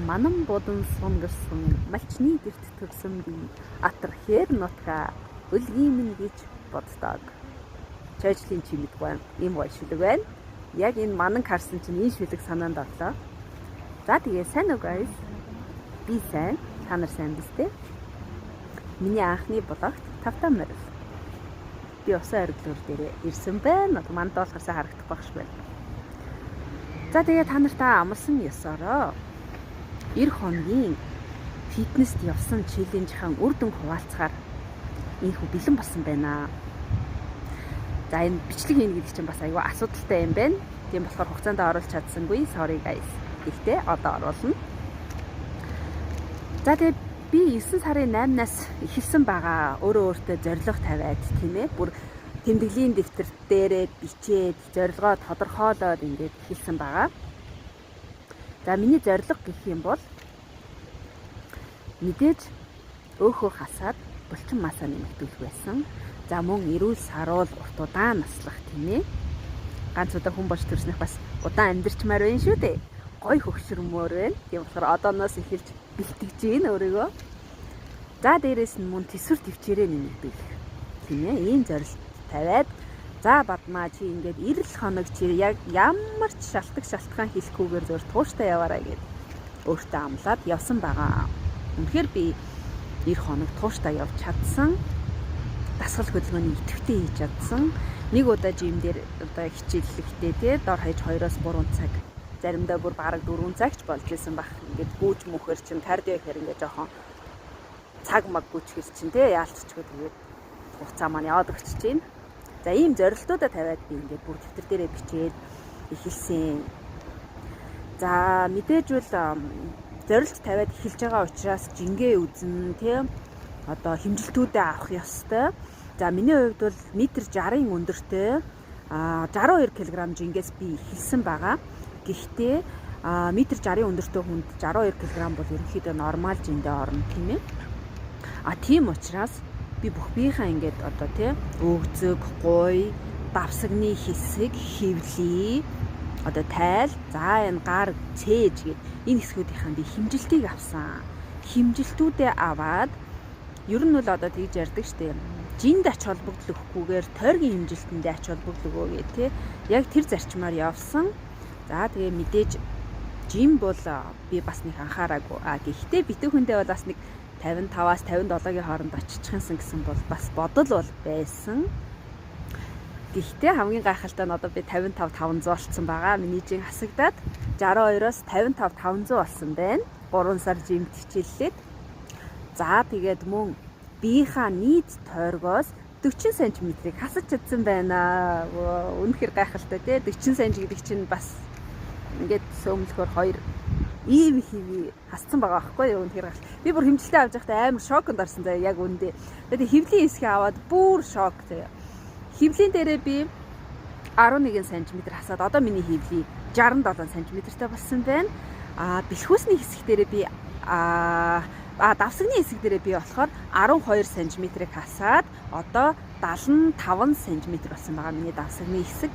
Манан будан сунгарсан малчны гэрт төрсөн би атар хээр нутгаа өлгийн минь гэж боддог. Чойжлын чи мэдгүй ийм гоё шүлэг байна. Яг энэ манан харсан чинь энэ шүлэг санаанд орлоо. За тэгээ сайн уу, guys? Би сайн. Та нар сайн биз дээ? Миний анхны блогт тавтаа морил. Би усан оргилуур дээр ирсэн байна. Манд болохоор сайн харагдахгүй байх шиг байна. За, тэгээ та нартаа амарсан ёсороо 90 хоногийн фитнест явсан challenge ийн үр дүнг хуваалцахаар ийнхүү бэлэн болсон байна. За, энэ бичлэг хийнэ гэдэг чинь бас айгүй асуудалтай юм байна. Тийм болохоор хугацаанд оруулах чадсангүй. Sorry, guys. Гэхдээ одоо оруулна. За, тэгээ би 9 сарын 8-наас эхэлсэн байгаа. Өөрөө өөртөө зорилго тавиад, тийм ээ. Бүр тэмдэглэлийн дэвтэр дээрээ бичээд, зорилгоо тодорхойлоод ингээд эхэлсэн байгаа. За, миний зорилго гэх юм бол мэдээж өөхөө хасаад булчин масаа нэмэгдүүлэх байсан. За, мөн эрүүл саруул, урт удаан наслах, тийм ээ. Ганц удаа хүн болж төрснөх бас удаан амьдарчмаар байна шүү дээ. Гой хөгшөрмөр байна. Тийм болохоор одооноос эхэлж бэлтгэж гин өөрийгөө. За, дээрэс нь мөн төсвөр төвчээрээ нэмэгдүүлэх. Тийм ээ. Ийм зорилт тавиад, за, Бадмаа, чи ингээд 90 хоног чи яг ямар ч шалтгаан шалтгаан хэлэхгүйгээр зөв тууштай яваарай гэд өөртөө амлаад явсан байгаа. Үнэхээр би 90 хоног тууштай явж чадсан. Дасгал хөдөлгөөний идэвхтэй хийж чадсан. Нэг удаа gym дээр одоо хичээллэхдээ тий дор хаяж 2-оос 3 цаг, заримдаа бүр бараг 4 цагч болж исэн бах. Ингээд гүүж мөхөр чинь, cardio гэхээр ингээд жоохон цаг маг гүйчихэр чинь тий яалтчгүй тэгээд хугацаа маань яваад өгч чинь. За, ийм зорилтуудаа тавиад би ингээд бүр дэвтэр дээрээ бичээд эхэлсэн. За, мэдээж бол зорилт тавиад эхэлж байгаа учраас жингээ үзэн, тийм, одоо хэмжилтүүдээ авах ёстой. За, миний хувьд бол метр 60-ын өндөртэй 62 кг жингээс би эхэлсэн байгаа. Гэхдээ метр 60-ын өндөртэй хүнд 62 кг бол ерөнхийдөө normal жиндээ орно, тийм ээ. А тийм учраас би бүх биеийнхээ ингээд одоо тий өгзөг, гуй, давсагны хэсэг, хөвлий, одоо тайл, за энэ гар, цээж гээд энэ хэсгүүдийнхээ би хэмжилтийг авсан. Хэмжилтүүдээ аваад ер нь бол одоо тэгж ярьдаг штэ. Жинд ач холбогдол өгөхгүйгээр тойргийн хэмжилтэндээ ач холбогдол өгөө гэх тий. Яг тэр зарчмаар явсан. За, тэгээ мэдээж жин бол би бас нэг анхаараагүй. А гэхдээ битүүхэндээ бол бас нэг 55-аас 57-гийн хооронд очичихсан гэсэн бол бас бодол бол байсан. Гэхдээ хамгийн гайхалтай нь одоо би 55 500 болцсон байгаа. Миний жин хасагдаад 62-оос 55 500 болсон байна. 3 сар gym д хичээллээд. За, тэгээд мөн биеийнхаа нийт тойргоос 40 см-ийг хасаж чадсан байна. Үнэхээр гайхалтай, тий. 40 см гэдэг чинь бас ингээд сөөмлөхөөр хоёр ийм хэвий хасцсан байгаа байхгүй юу, үнэхээр гал. Би бүр хэмжилтээ авч байхдаа амар шоконд орсон заяа, яг үндэ. Тэгээд хөвлийн хэсгийг аваад бүр шок заяа. Хөвлийн дээрээ би 11 см хасаад одоо миний хөвлий 67 см-тэй болсон байна. А бэлхүүсний хэсэг дээрээ би а давсагны хэсэг дээрээ би болохоор 12 см-ийг хасаад одоо 75 см болсон байгаа миний давсагны хэсэг.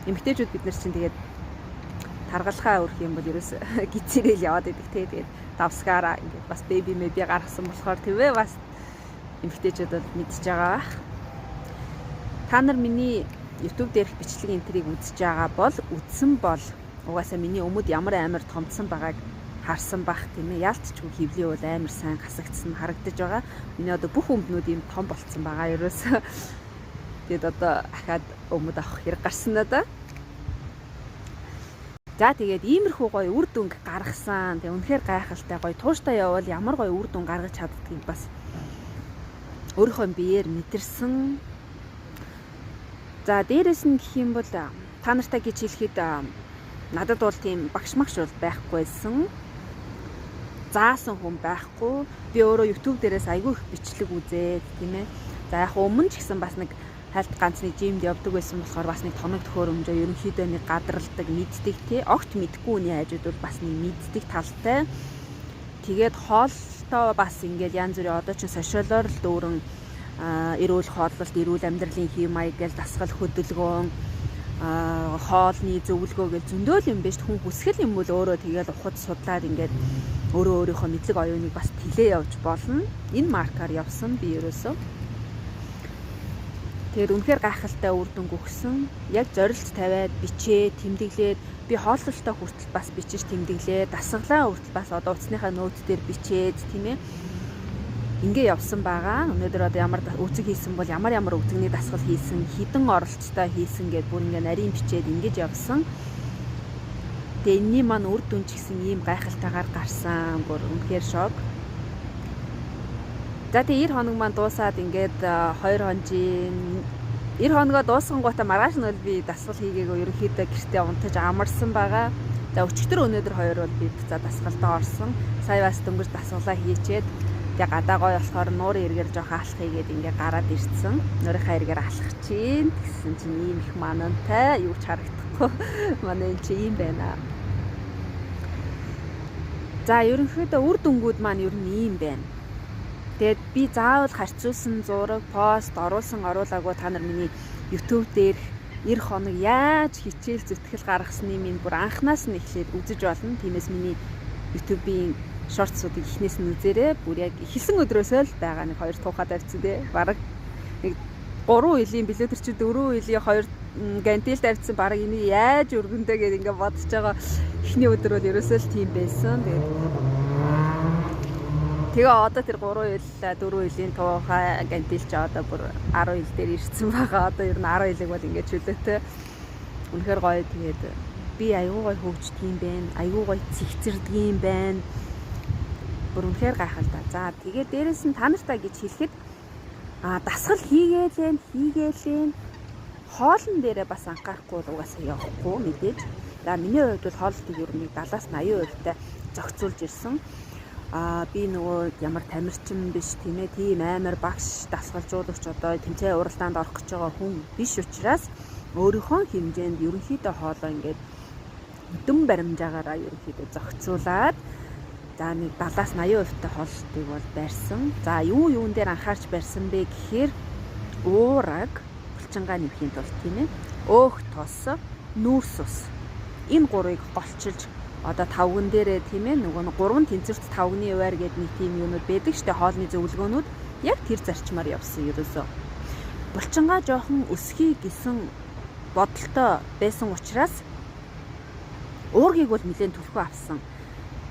Эмэгтэйчүүд бид нар чинь тэгээд таргалахаа өрөх юм бол ерөөс гизэрэл яваад идэг те. Тэгээд давсгаараа ингээд бас baby мэби гаргасан болохоор тэвэ бас эмэгтэйчүүд бол мэдчихэж байгаа бах. Та нар миний YouTube дээрх бичлэг энэ тэрийг үзэж байгаа бол, үзсэн бол угаасаа миний өмд ямар амар томцсон байгааг харсан бах, тийм ээ. Яалтчгүй хөвлийн бол амар сайн хасагдсан харагдаж байгаа. Миний одоо бүх өмднүүд ийм том болцсон байгаа ерөөсөө. Тэгээд одоо ахаад өмд авах хэрэг гарсан надаа. За, тэгээд иймэрхүү гоё үр дүнг гаргасан. Тэгээ үнэхээр гайхалтай, гоё тууштай явбал ямар гоё үр дүн гаргаж чаддгийг бас өөрийнхөө биеэр мэдэрсэн. За, дээрэс нь гэх юм бол та нартай гэж хэлэхэд надад бол тийм багш магш бол байхгүйсэн. Заасан хүн байхгүй. Би өөрөө YouTube дээрээс айгүй их бичлэг үзээд, тийм ээ. За, яг өмнө ч гэсэн бас нэг хальт ганц нэг gym д явдаг байсан болохоор бас нэг тоног төхөөрөмжөө ерөнхийдөө нэг гадралдаг, мэддэг, тий. Огт мэдгүй үний хажууд бол бас нэг мэддэг талтай. Тэгээд хоолтоо бас ингээд янз бүрийн, одоо чинь social оор л дүүрэн эрүүл хооллолт, эрүүл амьдралын хэв маяг гэл, дасгал хөдөлгөөн, хоолны зөвлөгөө гэл зөндөөл юм биш, хүн хүсгэл юм бол өөрөө тэгэл ухад судлаад ингээд Өөрөө өөрийнхөө мэдлэг оюуныг бас тэлээ явж болно. Энэ маркаар явсан би ерөөсөө. Тэгээд үнэхээр гайхалтай үр дүнг өгсөн. Яг зорилт тавиад бичээ, тэмдэглээд би хооллолтоо хүртэл бас бичиж тэмдэглээ. Дасгалаа хүртэл бас одоо утасныхаа note дээр бичээд, тийм ээ. Ингээ явсан байгаа. Өнөөдөр одоо ямар үзэг хийсэн бол ямар ямар үзэгний дасгал хийсэн, хэдэн оролцолтой хийсэн гэд бүр ингээ нарийн бичээд ингэж явсан. Тэгээ энэний маань үр дүн ч гэсэн ийм гайхалтайгаар гарсан. Бүр үнэхээр шок. За, тэгээ 90 хоног маань дуусаад ингээд 2 хонжийн 90 хоногоо дуусгангуутаа маргааш нь бол би дасгал хийгээгүй, ерөнхийдөө гэртээ унтаж амарсан байгаа. За, өчигдөр, өнөөдөр хоёр бол би буцаа дасгалдаа орсон. Сая бас дөнгөж дасгалаа хийчээд, тэгээ гадаа гой болохоор нуурын эргээр жоох алах хийгээд ингээ гараад ирсэн. Нуурынхаа эргээр алах чинь гэсэн чинь ийм их манантай, юу ч харагдахгүй. Манай энэ чи ийм байна. За, ерөнхийдөө үр дүнгууд маань ер нь ийм байна. Тэгээд би заавал харьцуулсан зураг, пост оруулсан оруулаагүй та нар миний YouTube дээрх 90 хоног яаж хичээл зүтгэл гаргасны минь бүр анханаас нь эхлээд үзэж болно. Тиймээс миний YouTube-ийн shorts уудыг эхнээс нь үзээрэй. Бүр яг эхэлсэн өдрөөсөө л байгаа, нэг хоёр туухаа тавьчихсан, тий. Бараг нэг 3 илийн билүү, тэр чи 4 илийн хоёр гантел тавьчихсан. Бараг энийг яаж өргөндөө гэдээ ингээ бодож байгаа эхний өдөр бол ерөөсөө л тийм байсан. Тэгээд тэгээ одоо тэр 3 ил, 4 илийн туухай гантел чи одоо бүр 10 ил дээр ирсэн байгаа. Одоо ер нь 10 илийг бол ингээ чөлөөтэй. Үнэхээр гоё, тэгээд би аюу гоё хөгждөг юм байна. Аюу гоё цэгцэрдэг юм байна. Бүр үнэхээр гайхалтай. За, тэгээд дээрэс нь та нартай гэж хэлэхэд дасгал хийгээлэн хийгээлэн хоолн дээрээ бас анхаарахгүй бол угаасаа явахгүй мэдээж. За, миний хувьд бол хооллолтыг ер нь 70-аас 80% та зохицуулж ирсэн. Би нөгөө ямар тамирчин биш, тийм ээ, тийм амар багш дасгалжуулагч, одоо тэмцээн уралдаанд орох гэж байгаа хүн биш учраас өөрийнхөө хэмжээнд ерөнхийдөө хоолоо ингээд хөдөн баримжаагаараа ерөнхийдөө зохицуулаад, за, нэг 70-аас 80% та хооллолтыг бол барьсан. За, юу юун дээр анхаарч барьсан бэ гэхээр уураг булчингаа нэмхийн тулд, тийм ээ. Өөх тос, нүүрс ус. Энэ гурыг голчилж одоо тавган дээрээ, тийм ээ, нөгөө нэг гурван тэнцвэрт тавганы хуваар гэдэг нэг тийм юунууд байдаг штэ, хоолны зөвлөгөөнүүд, яг тэр зарчмаар явсан ерөөсөө. Булчингаа жоохон өсгий гэсэн бодолтой байсан учраас уургийг бол нэлээд түлхүү авсан.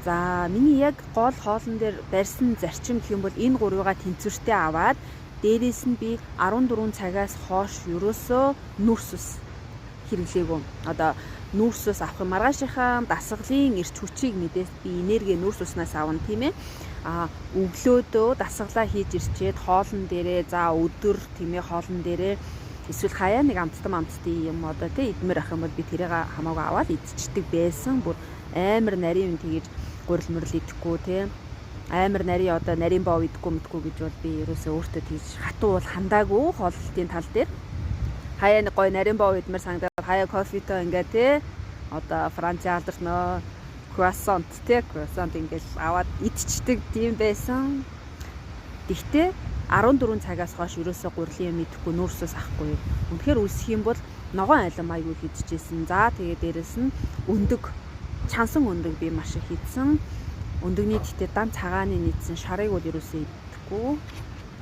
За, миний яг гол хоолн дээр барьсан зарчим гэх юм бол энэ гурвыгаа тэнцвэртэй аваад, дээрээс нь би 14 цагаас хойш ерөөсөө нүүрс ус хэрэглээгүй. Одоо нүүрс ус авах юм маргаашийнхаа дасгалын эрч хүчийг мэдээс би энерги нүүрс уснаас авна, тийм ээ. Өглөөдөө дасгалаа хийж ирчээд хоолн дээрээ, за, өдөр, тийм ээ, хоолн дээрээ эсвэл хаяа нэг амттан амттын юм одоо тий идмээр ах юм бол би тэрийг хамаагүй аваад идчихдэг байсан. Бүр амар нарийн юм тэгэж гурил мөрл идэхгүй, тий, амар нарийн одоо нарийн бов идэхгүй мэдгүй гэж бол би ерөөсөө өөртөө тэгж хатуу бол хандаагүй хооллолтын тал дээр. Хаяа нэг гой нарийн бов идмээр санагдаад хаяа кофетой ингээ, тий, одоо Францын алдарт нөө круассант, тий, круассант ингээл аваад идчихдэг тийм байсан. Тэгтээ 14 цагаас хойш ерөөсөө гурилан юм идэхгүй, нүүрс ус авахгүй. Үнэхээр өлсөх юм бол ногоон алим айгүй хийдчихсэн. За, тэгээ дээрэс нь өндөг, чансан өндөг би маш их идсэн. Өндөгний гэхдээ дан цагааны нийцсэн шарыг бол ерөөсөө идэхгүй.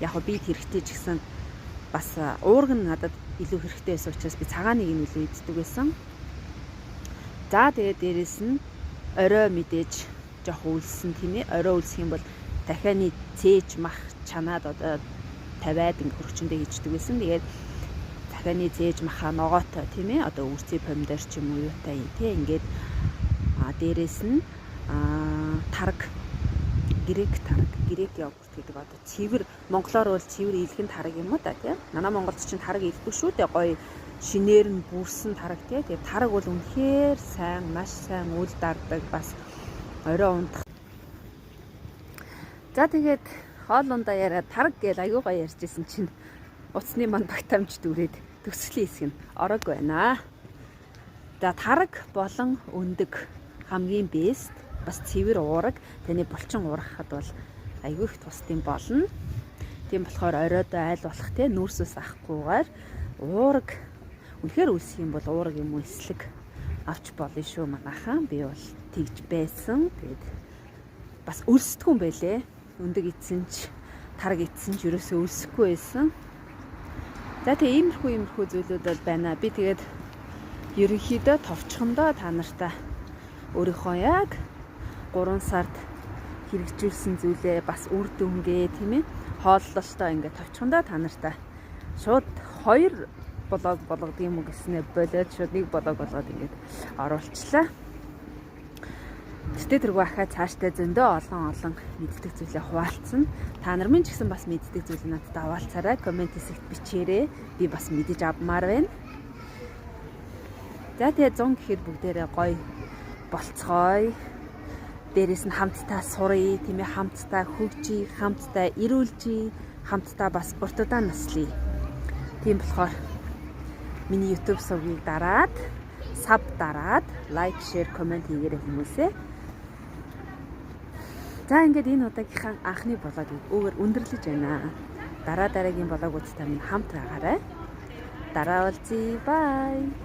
Яг хөө би хэрэгтэй ч гэсэн бас уург нь надад илүү хэрэгтэй байсан учраас би цагааныг нь илүү иддэг байсан. За, тэгээ дээрэс нь орой мэдээж жоох үлсэн, тийм ээ. Орой үлсэх юм бол дахианы цээж мах чанаад одоо тавиад ингээ хөргөчөндөө хийждэг байсан. Тэгээд дахианы цээж маха ногоотой, тийм ээ. Одоо үрцээ помидор ч юм уу юутай тий ингээд дээрэс нь тараг, грек тараг, грек йогурт гэдэг, одоо цэвэр, монголоор бол цэвэр илгэн тараг юм уу да, тий. Манай Монголд чинь тараг илдэг шүү дээ. Гоё шинээр нь бүрсэн тараг, тий. Тэгээд тараг бол үнэхээр сайн, маш сайн үл дардаг, бас орой унтах. За, тэгээд хоолундаа яриад тараг гээл аягүй гоё ярьжсэн чинь утасны манд багтаамж дүүрээд төгсгөлийн хэсэг нь орог байна. За, тараг болон өндөг хамгийн best, бас цэвэр уураг таны булчин уургахад бол аягүй их тусдсан болно. Тийм болохоор оройдоо аль болох те нүүрс ус авахгүйгээр уураг, үнэхээр өлсөх юм бол уураг юм уу эслэг авч болно шүү, манайхан. Би бол тэгж байсан. Тэгээд Бас өлсдөггүй юм байлээ. Өндөг идсэн ч тараг идсэн ч ерөөсөө өлсөхгүй байсан. За тэгээ иймэрхүү зүйлүүд бол байна. Би тэгээд ерөнхийдөө товчхондоо та нартай өөрийнхөө яг 3 сард хэрэгжүүлсэн зүйлээ бас үр дүнгээ, тийм ээ, хооллолтоо ингээд товчхондоо та нартай шууд 2 блог болгодог юм уу гэснээр болоод шууд нэг блог болгоод ингээд оруулчлаа. Тэртээ тэргүй ахаа цаашдаа зөндөө олон олон мэддэг зүйлээ хуваалцсан. Та нар минь ч гэсэн бас мэддэг зүйлээ надтай хуваалцаарай. Коммент хэсэгт бичээрэй. Би бас мэдэж авмаар байна. За тэгээ 100 гэхэд бүгдээрээ гоё болцгоё. Дээрээс нь хамтдаа суръя, тийм ээ, хамтдаа хөгжий, хамтдаа эрүүлжий, хамтдаа бас урт удаан наслая. Тийм болохоор миний YouTube сувгийг дараад, sub дараад, like, share, comment хийгээрэй хүмүүсээ. За ингээд энэ удаагийнхаа анхны блогийг үүгээр өндөрлөж байна. Дараа дараагийн блогуудтай минь хамт байгаарай. Дараа уулзъя. Bye.